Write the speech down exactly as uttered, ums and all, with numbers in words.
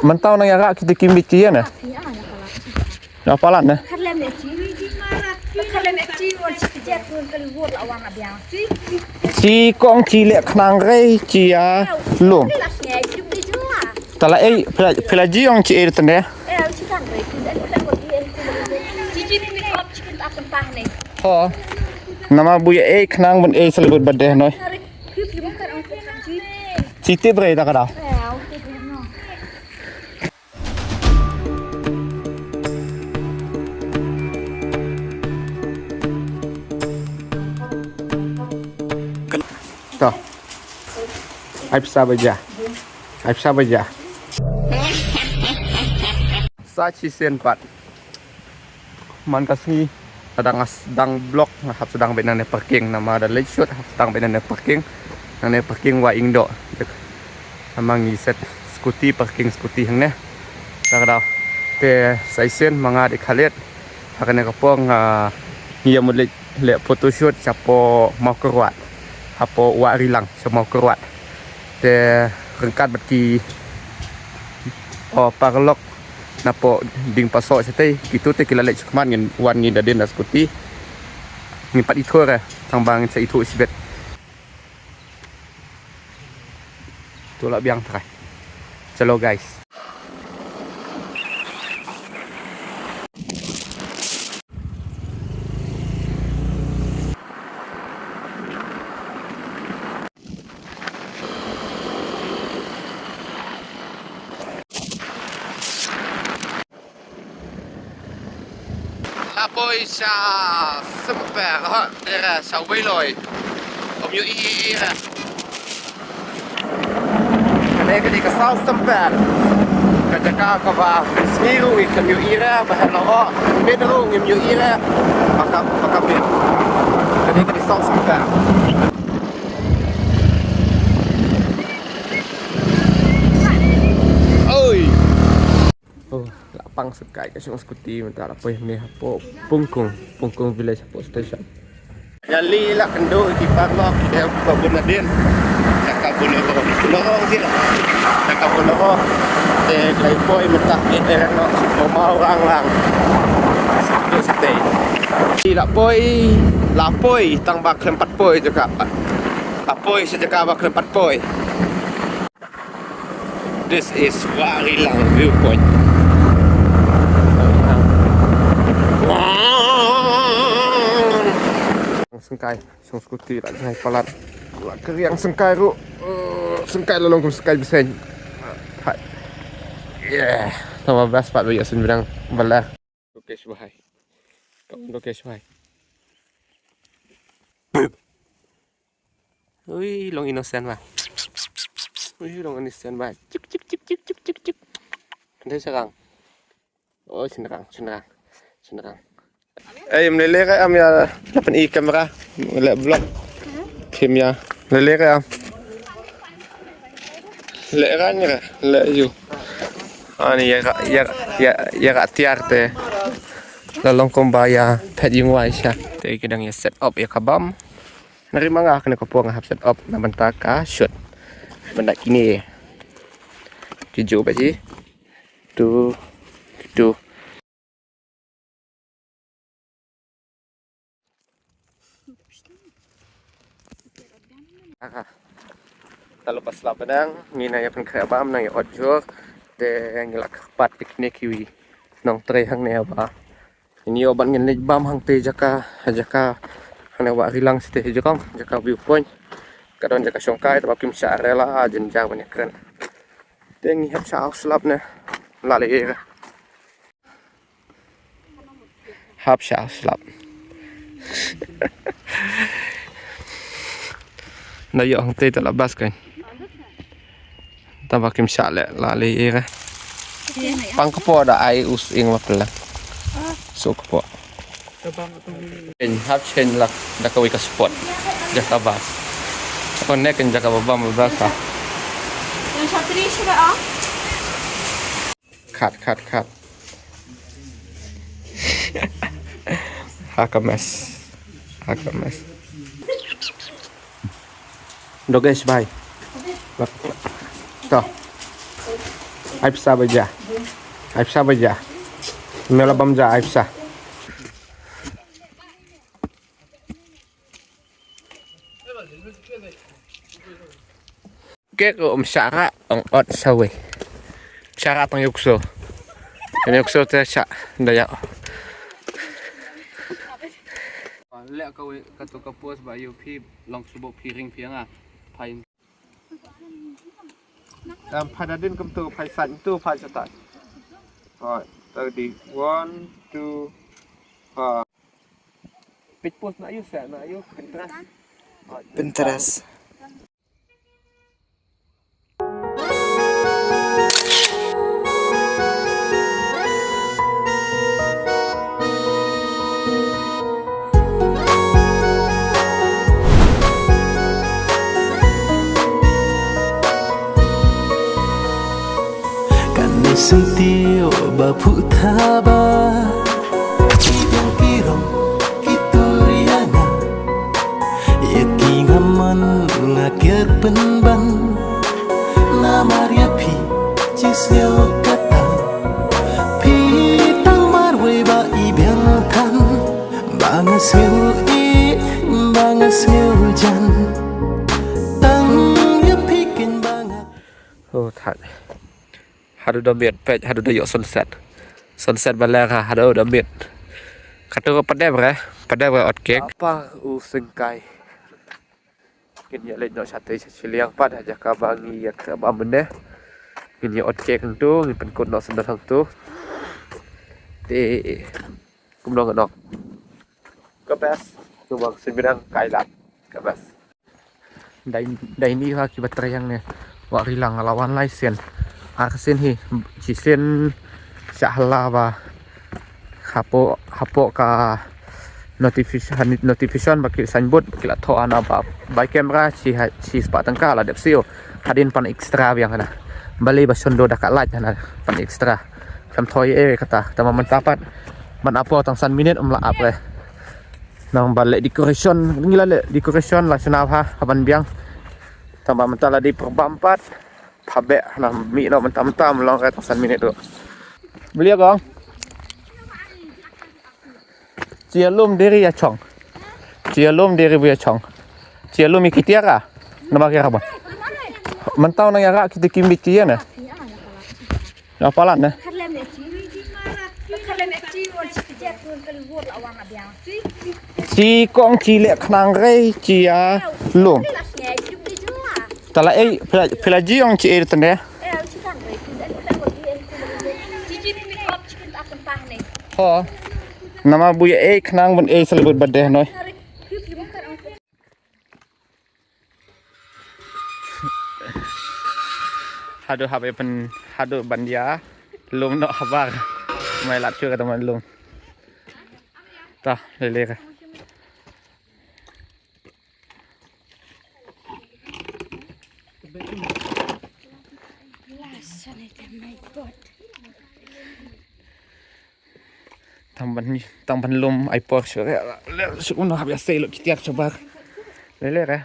Mynta nang ïa rah kita ki miej ki ïa ne. Ïa palat ne. Ci kong ci leh khnang rei ci ïa lum. Tala ei pela pela ji ong ci ei tene. Ho. Nama bu ïa ei khnang ban ei selebut badeh noi. Ci tip rei ta ka daw. To. Ai pisa baja. Ai pisa baja. Sa shisien pat. Man ka sngi, lada nga sdang vlog, nga hap sdang beit nangne parking, namar da leit shoot hap sdang beit nangne parking. Nangne parking Wah Iingdoh. Namar ngi set scooty, parking scooty hangne. Te ka daw. Te sa shisien ma nga Dei Khalid. Ha kane ka por nga ngi ïa mut leit leh photoshoot shapoh Mawkyrwat. Hapoh Wah Rilang sha Mawkyrwat. Te ryngkat bad ki, oh, paralok napoh Diengpasoh shatei, kito te ki la leit shakhmat, ngin wan ngi da dien da scooty. Ngin pat ithuh re, tang ba ngin sa ithuh shibit. To lah biang trai. Chalo guys. La poi sha Sumper, ha, era sha Weiloi. Ym ïohi ïa. Kane ka dei ka saw Sumper. Ka jaka kaba sngi ruh ngim ïohi re, ba heh la oh, miet ruh ngim ïohi re. Ba ka, ba ka miet. Kane ka dei saw Sumper. Oi. Oh, la pang sngewkai ka shong scooty mynta la poi hangne hapoh Pungkung, Pungkung village hapoh station. Ngi la kynduh ïa ki paralok ki dei kiba bun nadien. Jaka Bolero, Bolero sih lah. Jaka Bolero. Te ka la poi mynta eh eh noh sha Mawrang lang. Sha shatei. Ngi la poi, la poi tang ba khlem pat poi jaka. La poi sha jaka ba khlem pat poi. This is Wah Rilang viewpoint. Sngewkai, shong scooty la jngai palat. La keriang sngewkai ruh. Uh, sngewkai la long kum sngewkai bseiñ. Hai. Yeah. Tama bas pat ba ïa sngewbha ba la. Location bahai. Kau location bahai. Ui, long innocent ba. Ui, long innocent ba. Cik, cik, cik, cik, cik, cik, cik. Ande serang. Oh, senderang, senderang. Senderang. Eh, melele ka am ïa lapan i kamera. Leh vlog. Phim ïa. Melele ka am. Leh ran ïa, leh ïu. Ani ïa ka, ïa, ïa, ïa ka tiar te. La long kumba ïa phet ïing wai sha. Te ki dang ïa set up ïa ka bam. Nari ma nga kane ka por nga hap set up na bynta ka shoot. Bynta kine. Ki ju ba ji. Tu. Tu. Aha. Talu pas lap nang, ngi nang ïa pynkhreh bam, nang ïa ot jhur. Te ngi la kyrpad picnic kiwi. Nongtrei hangne ba. Ini oban ngin leit bam hangte jaka, jaka. Hangne Wah Rilang site jaka, jaka viewpoint. Ka don jaka shongkai, te ba kim shah rela, jynjar ban ïa kren. Te ngi hap shah slap ne. La lei. Hap shah slap. Na ïoh hangtei ta la bas kan. Ta ba kim shah leh la lei ira. Pang ka po da ai us ing la pela. So ka po. Chen hap chen la da ka wi ka spot. Da ka bas. Ko nek da ka ba bam bas ha. Yang shatri shira ah. Cut, cut, cut. Ha ka mes. Ha ka mes. Dogesh bhai. To. Ai pisa ba ja. Ai pisa ba ja. Mela bam ja ai pisa. Kek um shara ong ot shawe. Shara tang yukso. Tang yukso te sha daya. Le ka we ka to ka pos ba yu phi long subo phi ring phi nga. Phain. Tam phai da din kum tu phai san tu phai satan. Hoi, tadi one, two, ha. Pit post na yu sa na yu Pinterest. Hoi, Pinterest. Kan ni sentiw ba phu thaba. Ki dong ki rong ki turiana. Ïa ki nga man nga kiar pynban. Namar ïa phi chi sngew kata. Phi tang marwei ba i biang than. Ba nga sngew i, ba nga sngew jan. Tang ïa phi ken ba nga. Oh, that. Haduh da miet peit, haduh da ïoh sunset. Sunset ba leh ha, haduh da miet. Katu ka padep re, padep re ot kek. Apa u sengkai. Ngin ïa leit noh shatei sha shiliang pat ha jaka ba ngi ïa khreh ba mynne. Ngin ïa ot kek hangtu, ngin pynkut noh sendal hangtu. Te kumno ngin noh. Ka best. Tu bang sendal kai lad. Ka best. Dai, dai ni ha ki batrayang ne. Wa rilang la wan lai sen. Ar sen hi. Chi sen sha hala ba. Hapoh, hapoh ka notification, notification ba ki signboard ba ki la thoh ana ba by camera chi ha, chi spah tyngka la dep siew. Hadien pan extra biang hana. Balei ba shondo da ka light hana pan extra. Kam thoh e kata tama mynta pat. Ban apo tang san minit um la ap re. Nang ba leh decoration, ngi la leh decoration la shna ha, ha ban biang. Tang ba mynta la dei pyrkhat bam pat. Phabeh na mi no mynta mynta long ret san minit tu. Beli agong. Chia lum diri ya chong. Chia lum diri bu ya chong. Chia lum ikitiara. Nama kira ba. Mynta nang ya ra kita kimbi kia na. Na palan na. Chi kong chi leh khnang rei chi ya lum. Tala ei pela, pela ji ong chi ei tende. Ho. Nama bu ya ei khnang bun ei selebut badeh noi. Haduh haba ïa pyn, haduh ban ïa lum noh habar. Mai lap shuh ka teman lum. Tah, lele ka. Tang ban, tang ban lum ai por shuh ka. Le shuh uno haba ïa sei lo kitiak shabar. Lele ka.